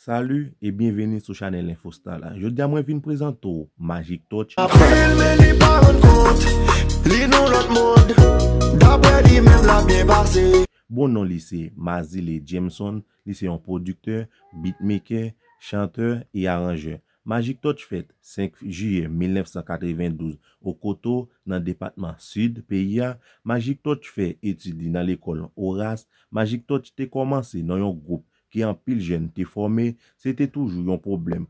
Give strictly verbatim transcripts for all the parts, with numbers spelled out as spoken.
Salut e byenveni sou chanèl Infostar la. Jodi a mwen vin prezante w Magic Touch. Apre l men li pa rann kont, li nan lòt mond. Daprè li menm l ap byen pase. Bon non li se Mazile Jameson, li se yon pwodiktè, beatmaker, chantè e aranjè. Magic Touch fèt senk jiyè mil nèf san katrevendouz Okoto, nan depatman Sid peyi a. Magic Touch fè etid li nan lekòl Horace. Magic Touch te kòmanse nan yon gwoup ke anpil jèn te fòme, se te toujou yon pwoblèm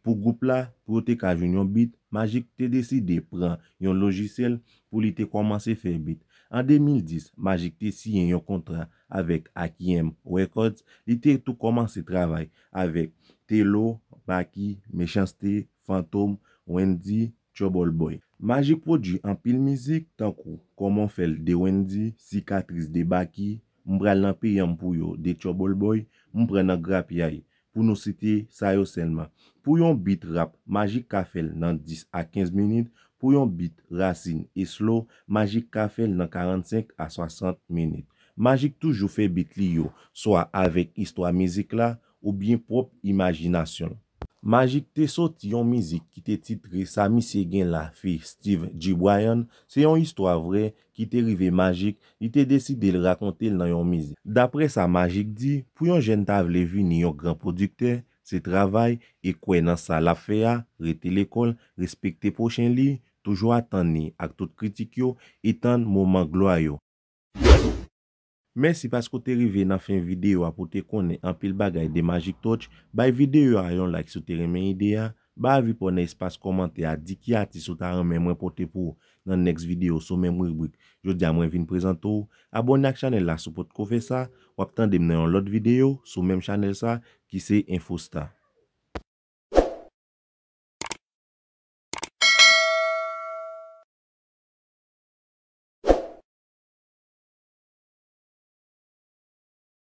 pou gwoup la, pou yo te ka jwenn yon beat. Magic te deside pran yon lojisyèl pou li te kòmanse fè beat. An de mil dis, Magic te siyen yon kontra avèk Aki M Records. Li te tou kòmanse travay avèk Telo, Baky, Mechans-T, Fantom, Wendyy, Trouble Boy. Magic pwodui anpil mizik, tankou Kòman w fè l de Wendyy, Sikatris de Baky, M pral nan peyan m pou yo de Trouble Boy, M pran nan grapyay pou nou site sa yo sèlman. Pou yon beat rap, Magic ka fè l nan dis a kenz minit. Pou yon beat rasin e slow, Magic ka fè l nan karannsenk a swasant minit. Magic toujou fè beat li yo swa avèk istwa mizik la oubyen pwòp imajinasyon l. Magic te soti yon mizik ki te titre Sa Misye Gen La feat Steve G Bryan, se yon istwa vrè ki te rive Magic, li te deside l rakonte l nan yon mizik. Daprè sa Magic di, pou yon jèn ta vle vini yon gran pwodiktè, se travay e kwè nan sa l ap fè a, rete lekòl, respekte pwochen li, toujou atann li ak tout kritik yo e tann moman glwa yo. Mèsi paske w te rive nan fen videyo a pou w te konnen anpil bagay de Magic Touch. Bay videyo a yon like si w te renmen ide a. Bay avi pa w nan espas kòmantè a, di ki atis ou ta renmen mwen pote pou w nan next videyo sou menm ribrik. Jodi a mwen vin prezante w. Abòne ak chanèl la si w potko fè sa. W ap tande m nan yon lòt videyo sou menm chanèl sa ki se Infostar.